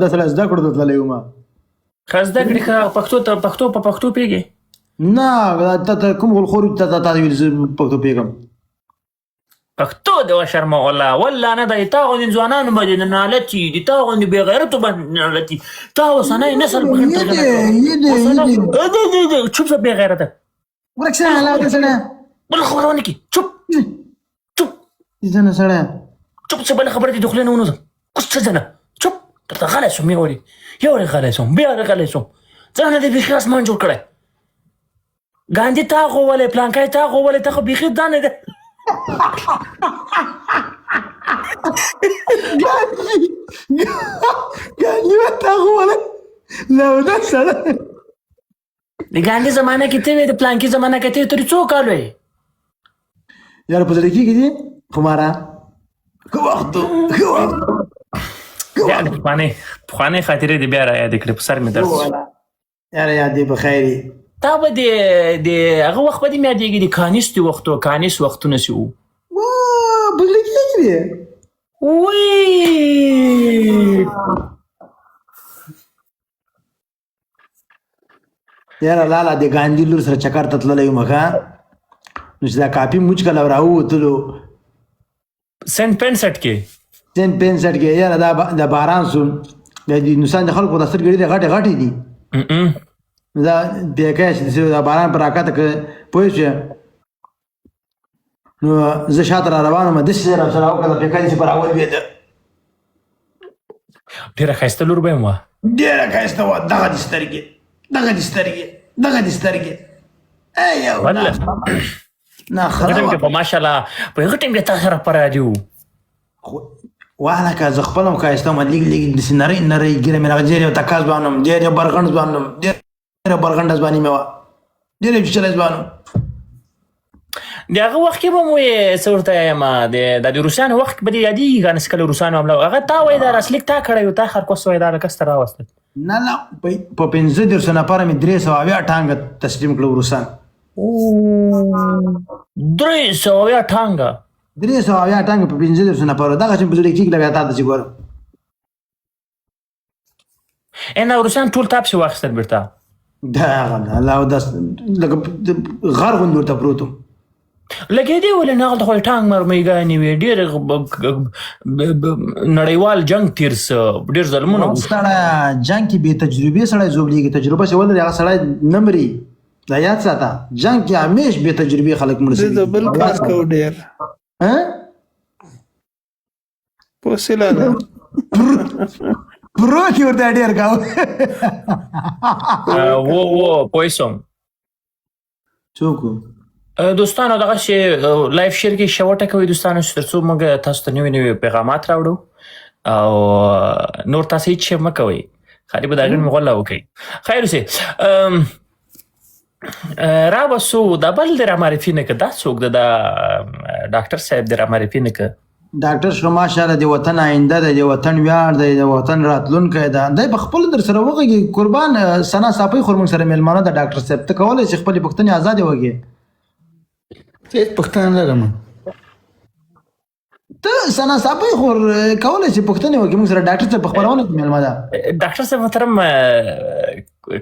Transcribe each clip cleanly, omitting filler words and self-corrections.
دا سره زده کړو ته تللی وم. ښه زده کړې، ښه پښتو ته پښتو په پښتو پیږي؟ نه، ته ته کوم غولخور ته ته ته ویل زه پښتو پیږم. پښتو د وشرمه والله والله نه دی تا غوندې ځوانانو باندې د نالتي د تا غوندې بې غیرتو باندې نالتي تا اوسنی نسل په یې دی، یې دی، یې دی. چوپ شه بې غیرته. ورک شه لاړ سړی. بل خبره ونه کړي، چوپ چوپ. زه نه سړی. چوپ شه، بله خبره دې د خولې نه ونه وځه. کوز څه ځنه چوپ، درته غلی شوم، یو وارې یو وارې غلی شوم، بیا غلی شوم. ځانه دې بیخي اسمان جوړ کړی. ګاندي تا غوولې، پلانکی تا غوولې، ته خو بیخي ځان نه دی. ګاندي ګاندي تا غوولې لوده سړی. د ګاندي زمانه کې ته وې، د پلانکي زمانه کې ته تر څو کالو یې؟ یاره په زړه کېږي دي خماره ښه وخت و، ښه وخت. بیا د پخوانۍ پخوانۍ خاطرې دې بیا را یادې کړې، په سر مې درد شو. یاره یاد دې په خیر وي. تا به د د هغه وخت به دې مې یادېږي، د کانیس د وختو کانیس وختونه چې وو. په زړه کېږي دي. وی یاره لالا د ګاندي لور سره چکر ته تللی وم، ښه نو چې دا کاپي موچ کله راووتلو سن 65 کې، سن 65 کې، یاره دا د باران سو، د هندوستان د خلکو د سترګې ډېرې غټې غټې دي. دا پیکه چې د باران پر راکاته که پوه شوې، نو زه شاته را روان وم، داسې را سره وکړه پیکه داسې پر راولوېده. ډېره ښایسته لور به یم وه. ډېره ښایسته وه، دغه دې سترګې، دغه دې سترګې، دغه دې سترګې، ای یو نه خره وه. په ماشاءالله په هغه ټایم کې تا سره پرادي وو. وهلکه زه خپل هم ښایسته وم، لږ لږ داسې نرۍ نرۍ ږیره مې راغله، ډېر یو تکه ځوان وم، ډېر یو برغنډ ځوان وم، ډېره برغنډه ځواني مې وه، ډېر یو چیچلی ځوان وم. د هغه وخت کې به مو یې څه ورته وایم، د د روسیانو وخت به دې یادېږي که نه چې کله روسانو حمله، هغه تا وایي دا لاسلیک تا کړی و، تا خرکوس وایي دا له کسته راوستل. نه نه، په 35 نفره مې 370 ټانګه تسلیم کړو روسان. 370 ټانګه؟ 370 ټانګه په 35 نفرو، دغه چې په زړه کېږي بیا تا ته چې ګورم. ان روسیان ټول تا پسې واخیستل بېرته؟ دا هغه الله داس لکه غر غوندې ورته پروت وم. لګېدې ولې نه؟ هلته خو یې ټانګ مرمۍګانې وې، ډېر نړیوال جنګ تېر سه، ډېر ظلمونه وشو. سړی جنګ کې بې تجربې سړی ژوبلېږي، تجربه چې ولري هغه سړی نه مري، دا یاد ساته، جنګ کې همیش بې تجربې خلک مړه سوي. د بل کار کو ډېر پوسیله ده پروت یې ورته ډېر کاوه. و و پوه سوم. څوک؟ دوستانو دغه شی لایف شیر کې شوټه کوي دوستانو، چې ترڅو موږ تاسو ته نوي نوي پیغامات راوړو او نور تاسو هیڅ شی مه کوئ، خالي به دا غین مغله وکړئ. خیر اوسې. را وسو دا بل د را معرفي نه که دا څوک ده، دا ډاکټر صاحب د را معرفي نه که. ډاکټر شو ماشاءالله د وطن آینده دی، د وطن ویاړ دی، د وطن راتلونکی ده، دی په خپل در سره وغږي. قربان سنا صافی خور موږ سره مېلمانه ده. ډاکټر صاحب ته کولی شې خپلې پوښتنې ازادې وکړې. هېڅ پوښتنه نه لرم. ته سنا صافی خور کولی شې پوښتنې وکړې موږ سره، ډاکټر صاحب په خپرونه کې مېلمه ده. ډاکټر صاحب محترم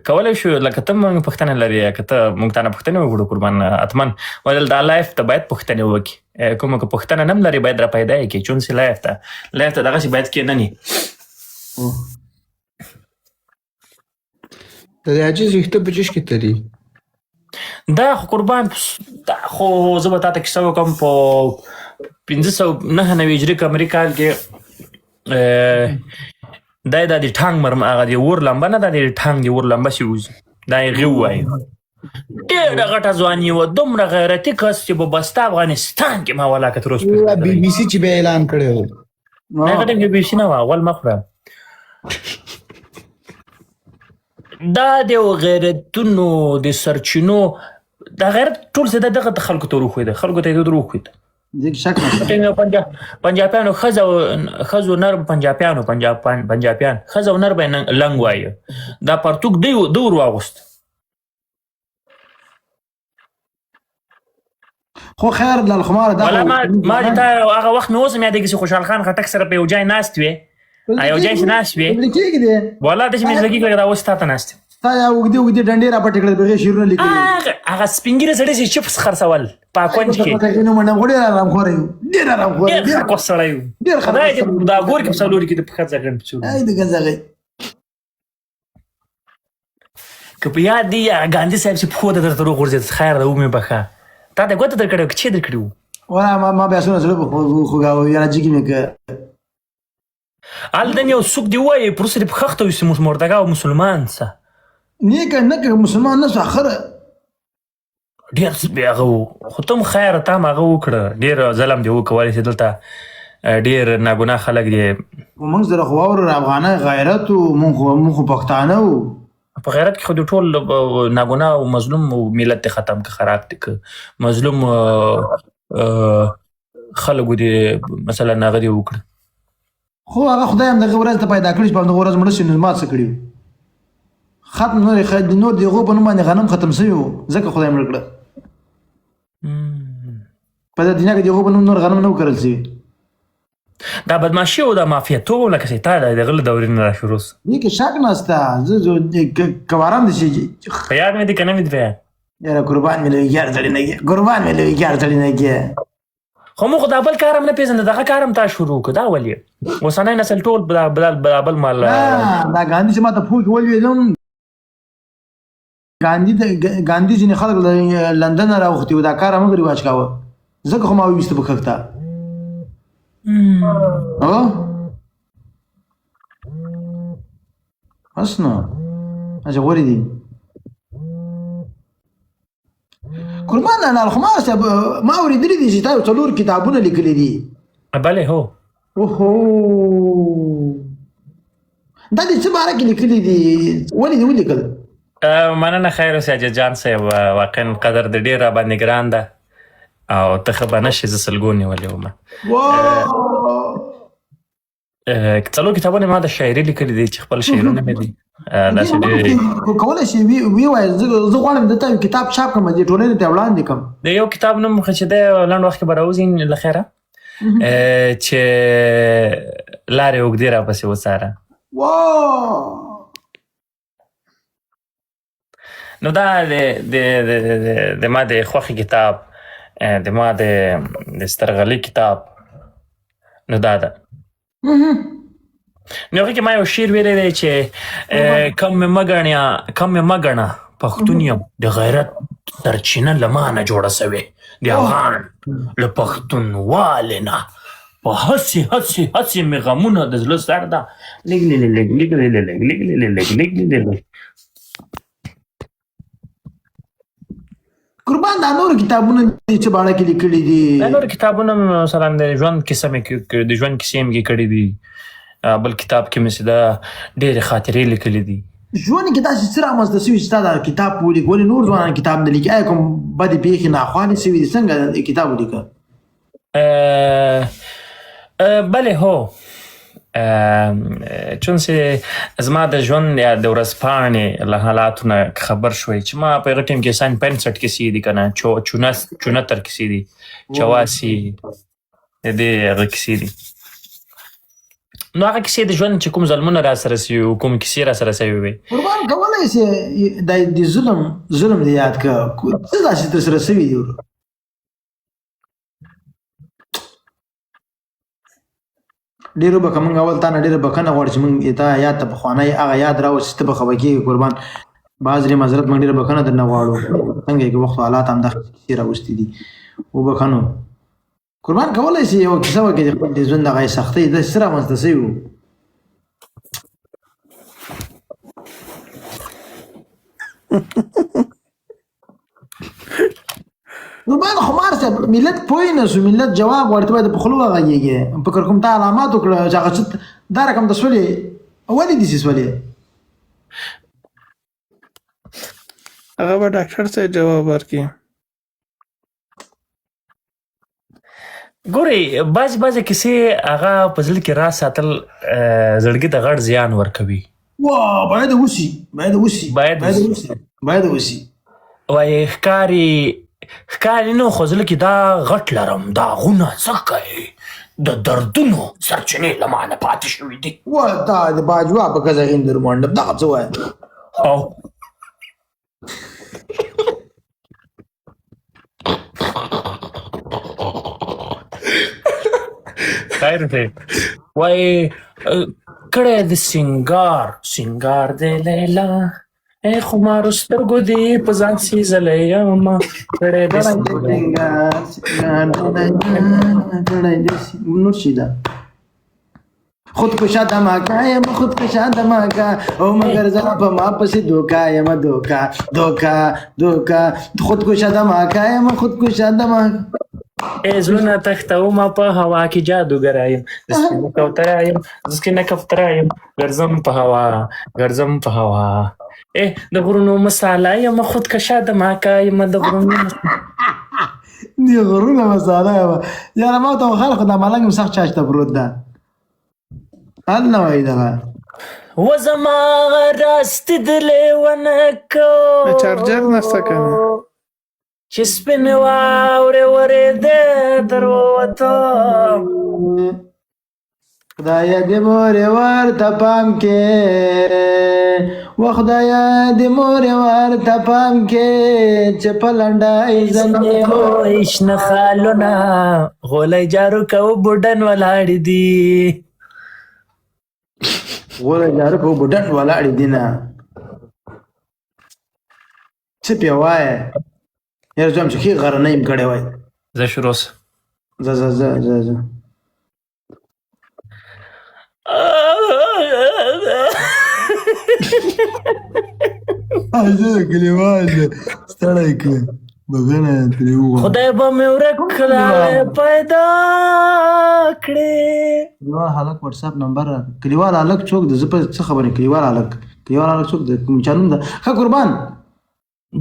کولی شو لکه ته موږ پوښتنه لرې که ته موږ ته نه پوښتنې وکړو؟ قربان اتمن ول دا لایف ته باید پوښتنې وکړي، کومه که پوښتنه نم لري باید را پیدا یې کړي، چون چې لایف ته لایف ته دغسې باید کې نه ني. د عاجز ویښته په جوش کې تلي. دا خو قربان دا خو زه به تاته کیسه وکړم. په 599 هجري قمري کال کې دا د ټانګ مرم هغه د اور لمبه نه ده، د ټانګ د اور لمبه چې وځي دا یې غیو وایي. ډېره غټه ځواني وه، دومره غیرتي کس چې په بسته افغانستان کې ما ولاکه تر اوسه پورې بي بي سي چې به اعلان کړی و. هغه ټایم کې بي بي سي نه وه، اول مه خوره. دا د غیرتونو د سرچینو دا غیرت ټول څه دغه خلکو ته وروښوده، خلکو ته یې وروښوده. دې کې شک نشته. پنجابیانو ښځه ښځو نر، پنجابیانو پنجابیان ښځه او نر به لنګ وایي. دا پرتوګ دی ده ور واغوست. خو خیر لال خمار دا ولا ما ما ته هغه وخت مې اوس هم یادېږي چې خوشحال خان خټک سره په یو ځای ناست وي. یو ځای چې ناست وي کېږي دی والله داسې مې زړه کېږي لکه دا اوس تا ته ناست یم. تا یا اوږدې اوږدې ډنډې را پټې کړې بغیر شعرونه لیکلي. هغه سپینګیره سړی چې چپس خرڅول په کونج کې. نو منم غوړي آرام خوري ډیر آرام خوري. ډیر خرکوس سړی و. ډیر خدای دې دا ګور کې په څلوري کې د پښه ځګن په څلوري. ای د ګزغې. که په یاد دی ګاندي صاحب چې پښو ته درته وغورځېد، خیر ده ومې بخښه. تا د ګوته درکړې که چې درکړي وو؟ ولا ما بیا څونه زړه خوږاوه یاره جګې مې که. هلته یو څوک دی وایي پروسه دې په خښته ویسي موږ مردګا او مسلمان څه. نیکه نه که مسلمان نه سو اخره. ډېر بیا هغه وو، خو ته هم خیر ته هم هغه وکړه، ډېر ظلم دې وکولی چې دلته ډېر ناګناه خلک دي. موږ سره خو واوره افغانان غیرت وو، موږ خو پښتانه وو. په غیرت کې خو دې ټول ناګناه او مظلوم ملت دې ختم که، خراب دې که، مظلوم خلکو دې مثلا هغه دې وکړه. خو هغه خدای هم دغه ورځ ته پیدا کړی چې په همدغه ورځ مړه شي، نو ما څه کړي وو؟ ختم نور نور د هغو په نوم باندې غنم ختم شوي وو، ځکه خدای مړ کړه. په دې دنیا کې د هغو په نوم نور غنم نه وو کرل شوي. دا بدمعشي او دا مافیاتوب لکه چې تا د غل دورې نه را شروع سو. دې کې شک نشته، زه کوارم دي چې په یاد مې دي که نه مې دي په یاد؟ یاره قربان مې لوي ګیار ځړې نه کې، قربان مې لوي ګیار ځړې نه کې. خو موږ دا بل کار هم نه پېژنده، دغه کار هم تا شروع کړ، دا ولې اوسنی نسل ټول دا بل مال. دا ګاندي چې ما ته پوه کې ولوېدم، ګاندي ځینې خلک له لندن نه راوختي وو، دا کار هم رواج کاوه، ځکه خو ما وویسته په کښته. بس نو هسې غوري دي. قربان لال خمار صاحب، ما اورېدلي دي چې تا یو 4 کتابونه لیکلي دي. بله هو. اوهو، دا دې څه باره کې لیکلي دي؟ ولې دې ولیکل؟ مننه خیر اوسې اجل جان صاحب، واقعا قدر دې ډېر راباندې ګران ده او ته ښه به نه شې، زه سلګو نیولې وم. 4 کتابونه ما د شاعري لیکلي دي چې خپل شعرونه مې دي. داسې ډېر کولی شې وی وایې؟ زه غواړم دلته یو کتاب چاپ کړم، دې ټولنې ته وړاندې کړم. د یو کتاب نوم خو چې دی لنډ وخت کې به راوځي له خیره، چې لارې اوږدې راپسې وڅاره. نو دا د ما د خوښې کتاب، د ما د سترغلي کتاب، نو دا ده. نو هغه کې ما یو شعر ویلی دی چې کم مې مه ګڼه پښتون یم، د غیرت سرچینه له ما نه جوړه سوې، د افغان له پښتونوالې نه په هسې هسې هسې مې غمونه د زړه سر ده، لږ لږ لږ لږ لږ لږ لږ لږ لږ لږ لږ لږ. قربان دا نور کتابونه دي چې باړه کې لیکلي دي؟ دا نور کتابونه مثلا د ژوند کیسه مې د ژوند کیسې مې کړې دي. بل کتاب کې مې چې دا ډېرې خاطرې لیکلې دي. ژوند کې داسې څه رامنځته شوي چې تا دا کتاب ولیک؟ ولې نور ځوانان کتاب نه لیکي؟ آیا کوم بدې پېښې ناخوالې شوي دي؟ څنګه کتاب ولیکه؟ بله هو، چون چې زما د ژوند یا د ورځپاڼې له حالاتو نه خبر شوی چې ما په هغه ټایم کې ساین پنسټ کیسې دي که نه، چونتر کیسې دي، چواسي د دې هغه کیسې دي. نو هغه کیسې د ژوند چې کوم ظلمونه را سره سوي وو، کوم کیسې را سره سوي وې. قربان کولی شې د ظلم دې یاد کړه، څه داسې تر سره سوي دي؟ ډېر وبخښه، موږ اول تا نه ډېره بخښنه غواړو چې موږ تا یاد ته پخوانی هغه یاد راوست چې ته به خفه کېږې. قربان بعض معذرت، موږ ډېره بخښنه درنه غواړو. څنګه یې که وخت حالات همدغه کیسې راوستي دي، وبخښه. نو قربان کولی شې یوه کیسه وکړې د خپل د ژوند هغه سختۍ داسې څه رامنځته شوي وو؟ قربان خمار صاحب، ملت پوه نه شو، ملت جواب غواړي، ته باید په خوله وغږېږې. فکر کوم تا علامات وکړه چې هغه څه دا رقم د سولې ولې دي چې سولې؟ هغه به ډاکټر صاحب جواب ورکړي. ګورئ، بعضې بعضې کیسې هغه په زړه کې راز ساتل زړګي ته غټ زیان ورکوي. وا، باید وشي، باید وشي، باید باید وشي. وشي، باید وشي. وایي ښکاري نو خو زړه کې دا غټ لرم، دا غونه څه کوي، د دردونو سرچینې له ما نه پاتې شوې دي. و تا د باجوا په کزه هندر منډم دغه څه وایه. او خیر دی. وای کړی د سنگار سنگار دی لیلا، ای خمارو سترګو دې په ځان سیزلی یم، کړی د سنگار. نور شي دا خودکشا دماکا یم، خودکشا دماکا او مگر زه په ما پسې دوکا یم، دوکا دوکا دوکا، خودکشا دماکا یم، خودکشا دماکا. ای زړونه تښتومه په هوا کې جادوګر یم، زه سپینه کوتره یم، زه سپینه کوتره یم، ګرځم په هوا، ګرځم په هوا. ای د غرونو مساله یم، خودکشه دماکا یم، د غرونو دی غرونه مساله یم. یاره ما ته خلک دا ملنګ هم سخت چاچ ته پروت ده، حل نه وایي دغه. و زما راست د لیونه کو چارجر نشته که نه؟ چې سپین واورې ورېدې در ووتم. خدای دې مور ورته پام کې، و خدای دې مور ورته پام کې چې په لنډۍ زنې وای شنه خالونه غولی جارو کو بوډن ولاړ دي. غولی جارو کو بوډن ولاړ دي. نه څه پې وایې یاره ځم چې ښې غرنۍ م کړی وای. زه شروع سه. زه زه زه زه زه زه کلیوال دی ستړی کړم، بخښنه ترې وغواړه. خدای به مې ورک کړه پیدا کړې. کلیوال هلک واتساپ نمبر راکړه. کلیوال هلک څوک دی؟ زه په څه خبر یم. کلیوال هلک، کلیوال هلک څوک دی؟ کوم چا نوم ده؟ ښه قربان.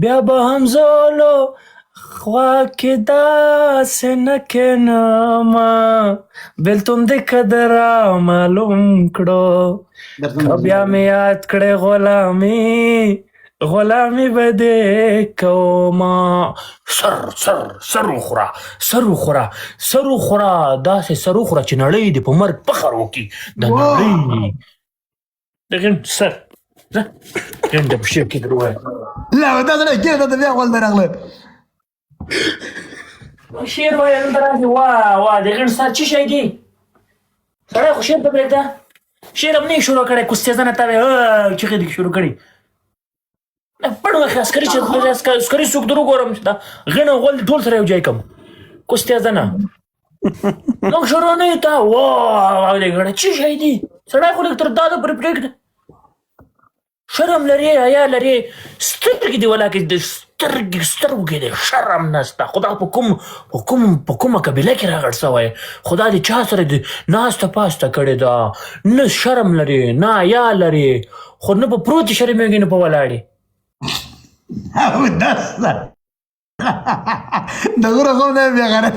بیا به هم زولو خوا کې داسې نه کښېنم، بېلتون دې قدر را معلوم کړو، که بیا مې یاد کړې غلامي غلامي به دې کومه. سر سر سر وخوره، سر وخوره، سر وخوره، داسې سر وخوره چې نړۍ دې په مرګ فخر وکړي. د نړۍ دغه سر ځه غنډه په شعر کې در ووایه. لا دا نه کېده، دا بیا غول درغله. شعر وایه دلته راځي. وا وا د غنډ سر څه شی دی؟ سړی خو شعر ته پرېږده، شعر هم نه یې شروع کړی. کوستېزنه ته چیغې دې شروع کړي. پړ وخت عسکري چې عسکري څوک در وګورم چې دا غڼ او غول ټول سره یو ځای کړم. کوستېزنه موږ شروع نه یو تا وا وا د غڼه څه شی دی؟ سړی خو لږ تر دا د پرې پرېږده. شرم لري، حیا لري، سترګې دې ولاکې د سترګې سترګو کې دې شرم نشته. خدا په کوم په کوم په کومه قبیله کې راغړ سوی؟ خدا دې چا سره دې ناسته پاسته کړې ده؟ نه شرم لري، نه حیا لري، خو نه په پروتې شرمېږي نه په ولاړې. او داس د غره غو نه بیا غره.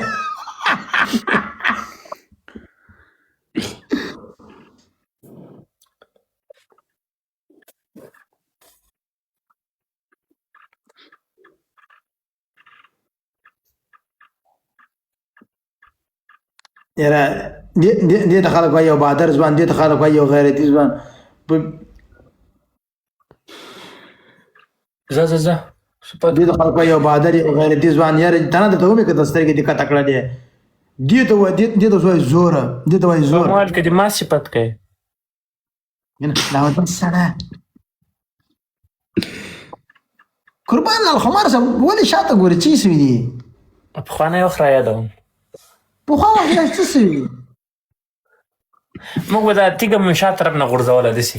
یاره دې ته خلک وایي یو بادر ځوان، دې ته خلک وایي یو غیرتي ځوان. زه زه زه دې ته خلک وایي یو بادر یو غیرتي ځوان. یاره تنه درته ومې کتل، سترګې دې کته کړه. دې دې ته وایي، دې ته وایي زوره، دې ته وایي زوره. مال کې دې ما صفت کوي. دا وطن سړی قربان لال خمار صاحب ولې شاته ګورې؟ څه سوي دي؟ پخوانی وخت را یادوم. پخوا وخت څه سوي دي؟ موږ به دا تیږه مو شا طرف نه غورځوله داسې.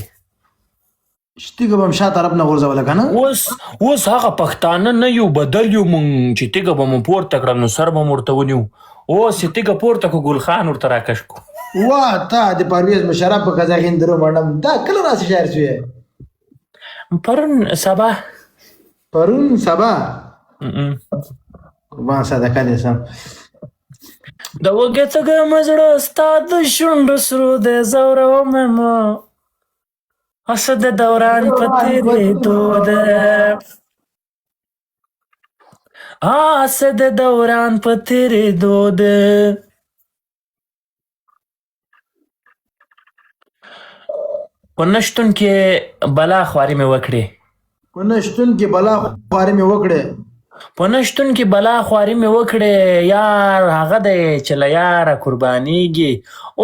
تیږه به هم شا طرف نه غورځوله که نه؟ اوس اوس هغه پښتانه نه یو، بدل یو مونږ چې تیږه به مو پورته کړه نو سر به مو ورته ونیو. اوس چې تیږه پورته کړو ګل خان ورته راکش کړو. وا تا د پرویز مشرف په قضا کې درو منم. دا کله راسي شاعر سوی؟ پرون سبا. پرون سبا قربان صدقه دې سم. د وږې تږی مې زړه ستا د شونډو سرو دی، ځوروم یې مه هسې د دوران په تېرېدو دی، هسې د دوران په تېرېدو دی. په نشتون کې بلا خواري مې وکړې. په نشتون کې بلا خواري مې وکړې. په نشتون کې بلا خواري مې وکړې، یار هغه دی چې له یاره قربانیږي،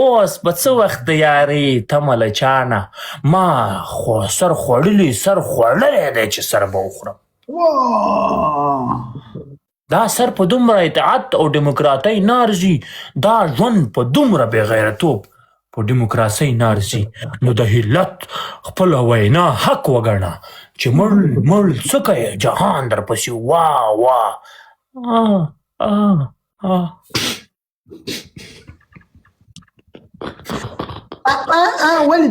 اوس به څه وخت د یارۍ تمه له چانه، ما خو سر خوړلی سر خوړلی دی چې سر به وخورم. واه. دا سر په دومره اطاعت او ډیموکراتۍ نه ارزي، دا ژوند په دومره بې غیرتوب په ډیموکراسۍ نه ارزي، نو د هلت خپله وینا حق وګڼه چې مړ مړ څه کوې جهان درپسې وا وا آه آه آه. ولې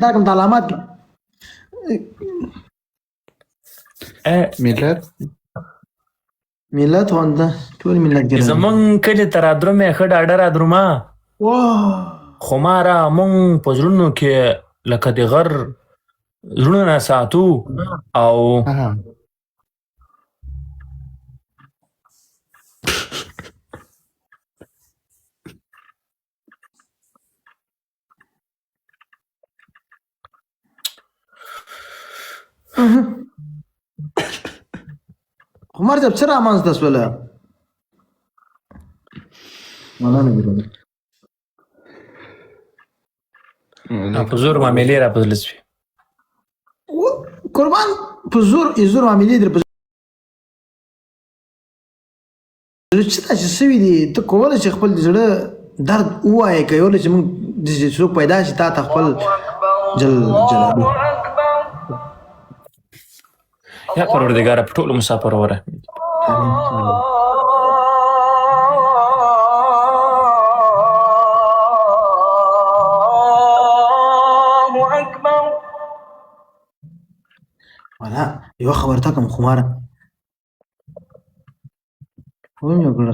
دا کوم علامات؟ ملت ملت غونده ټول ملت ګرځي. زمونږ کلي ته رادرومې، ښه ډاډه رادرومه، خو ما را مونږ په زړونو کې لکه د غر زړونه ساتو او عمر صاحب څه رامنځته سوله؟ مننه ګرانه. په زور معاملې را په زړه سوې. قربان، په زور زور معاملې در په زړه چې داسې سوي دي، ته کولی شې خپل د زړه درد ووایې، کولی چې موږ داسې څوک پیدا شي تا ته خپل جل جلاله. یا پروردګاره په ټولو مسافرو ورحمېږي. ولا یوه خبره تا کوم خماره ومې وکړه.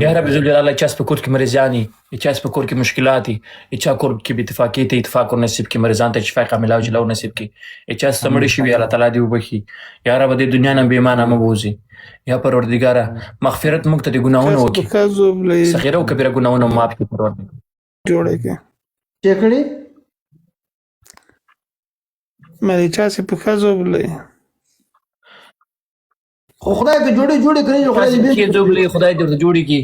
یا رب ذوالجلال، چا په کور کې مریضان دي، چا په کور کې مشکلات دي، چا کور کې بې اتفاقي ته اتفاق ور نصیب کړي، مریضان ته شفا کامله او جلا ور نصیب کړي، چا څه مړ شي الله تعالی دې وبخښي. یا رب دې دنیا نه بې ایمانه مه بوځي. یا پروردګاره مغفرت موږ ته د ګناهونو وکړي، صغیره او کبیره ګناهونه معاف کړي پروردګار. جوړه کړي چې کړي مې چا چې په ښه زوبلې، خو خدای که جوړې جوړې کړي، خدای دې کې زوبلې، خدای دې ورته جوړې کړي.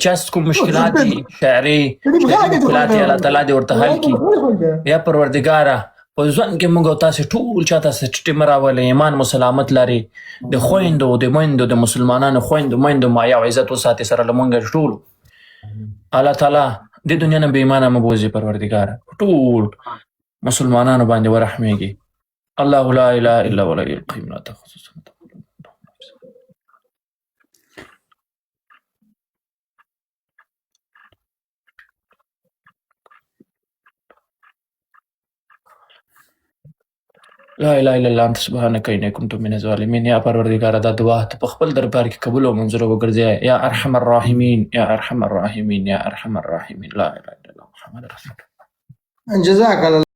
چا کوم مشکلات دي، شعري مشکلات دي، الله تعالی دې ورته حل کړي. یا پروردګاره په ژوند کې موږ او تاسې ټول چاته څه ټیټې مه راولئ، ایمان مو سلامت لري، د خویندو د میندو د مسلمانانو خویندو میندو مایه او عزت وساتي سره له موږ ټولو. الله تعالی دې دنیا نه بې ایمانه مه بوځي پروردګاره، ټول مسلمانانو باندې ورحمېږي. الله لا اله الا هو الحي القيوم لا تأخذه سنة. لا اله الا الله انت سبحانك اني كنت من الظالمين. یا پروردګار دا دعا ته په خپل دربار کې قبول او منظور وګرځي. یا ارحم الراحمین، یا ارحم الراحمین، یا ارحم الراحمین. لا اله الا الله محمد رسول الله. جزاک الله.